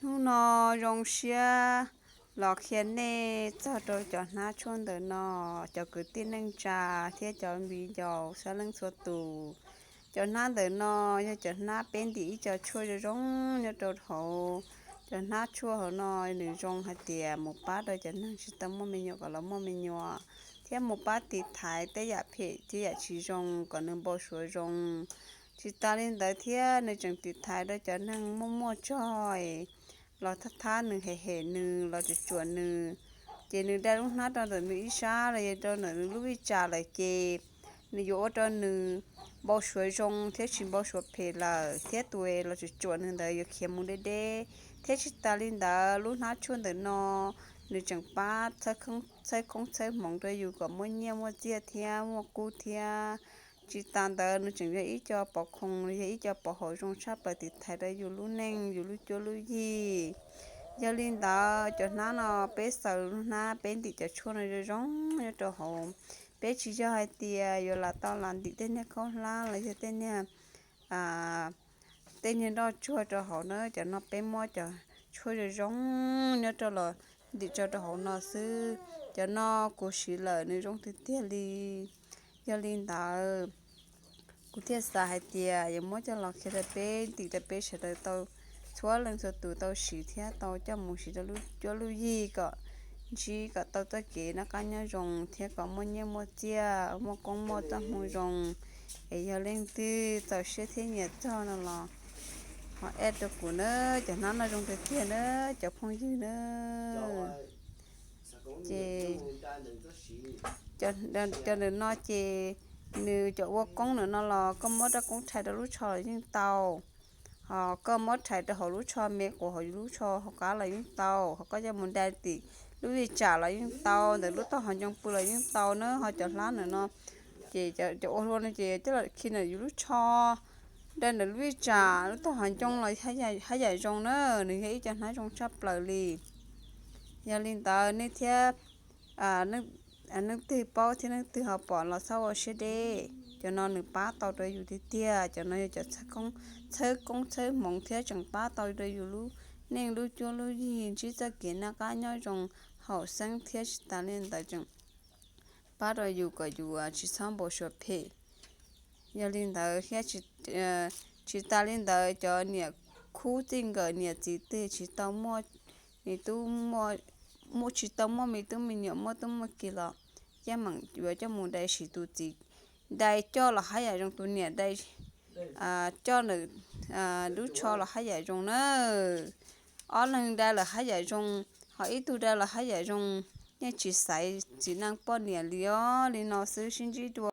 Hnub no zoo siab los qhia nej txog rau cov hnab tshuaj ntawm no, cov kwv tij neej tsa thiab cov viv ncaus sab leej txhua tus. Cov hnab ntawm no yog cov hnab peb ntim ib co tshuaj zoo zoo nyob rau hauv. Cov hnab tshuaj hauv no nws zoo hais tias mus pab rau cov neeg tsis tau muaj me nyuam kom los muaj me nyuam, thiab mus pab tiv thaiv tej yam phem tej yam tsis zoo kom nws npau suav zoo. Tsis tas li ntawd thiab nws tseem tiv thaiv rau cov neeg muaj muaj tsog los thab thab nws, hem hem nws los tsuam tsuam nws, ces nws dai lub hnab rau ntawm nws ib sab los yog rau ntawm nws lub vij tsam lawm ces nws yuav ua rau nws npau suav zoo thiab tsis npau suav phem lawm, thiab tus los tsuam tsuam nws ntawd yuav khiav mus deb deb. Thiab tsis tas li ntawd lub hnab tshuaj ntawm no nws tseem pab txhawb koob txhawb hmoov rau yus kom muaj nyiaj muaj txiaj thiab muaj kub thiab. Tsis tas ntawd nws tseem yog ib co pov khoom, yog ib co pov haum zoo tshaj plaws tiv thaiv rau yus lub neej yus lub cuab lub yig. Yog li ntawd cov hnab no peb xaws lub hnab peb ntim cov tshuaj no zoo zoo nyob rau hauv. Peb tsis yog hais tias yuav lam tau lam ntim tej niag khaub hlab los yog tej niag tej niag nroj tsuag rau hauv na, cov no peb muab cov tshuaj zoo zoo nyob rau los ntim tso rau hauv no xwb. Cov no kuv siv lawm nws zoo tiag tiag li. Yog li ntawd kuv thiaj xav hais tias yuav muab coj los qhia rau peb ntim rau peb sawv daws tau, txhua leej txhua tus tau siv thiab tau coj mus siv rau lub cuab lub yig kom ntsib kom tau txoj kev noj qab nyob zoo thiab kom muaj nyiaj muaj txiaj muaj koob muaj txoj hmoo zoo. Es yog leej twg txaus siab thiab nyiam txog no los ho add rau kuv na, cov hnab no zoo tiag tiag na cov phooj ywg na. Ces cov ntawm no ces nws cov ua koob ntawm no los koj muab rab koob rhais rau lub tsho los yeej tau, ho koj muab rhais rau hauv lub tsho me quav hauv yus lub tsho hauv qab los yeej tau, ho koj coj mus dai tim lub vij tsam los yeej tau, ntawm lub taub hau ncoo pw los yeej tau na. Ho cov hlab ntawm no ces cov ua hlua no ces coj los khi ntawm yus lub tsho, dai ntawm lub vij tsam lub taub hau ncoo los haj yam zoo na, nws yog ib co hnab zoo tshaj plaws li. Yog li ntawd nej thiab leej twg paub thiab leej twg ho pom los txhob ua siab deb, cov no nws pab tau rau yus tiag tiag. Cov no yog cov txhawb koob txhawb hmoov thiab tseem pab tau rau yus lub neej lub cuab lub yig ntsib txoj kev noj qab nyob zoo haum xeeb thiab tsis tas li ntawd tseem pab rau yus kom yus tsis txhob npau suav phem. Yog li ntawd thiab tsis tas li ntawd cov niam khub txij nkawm niam txiv twg tsis tau muaj me tub, tsis tau muaj me tub me nyuam muaj tub muaj ki los yeej meem yuav coj mus dai siv tus txiv dai coj los haj yam zoo, tus niam dai coj ntawm lub tsho los haj yam zoo na. Ob leeg dai lawm haj yam zoo, ho ib tug dai los haj yam zoo, yeej tsis xaiv txiv neej poj niam li os. Li no xwb, sib ntsib dua.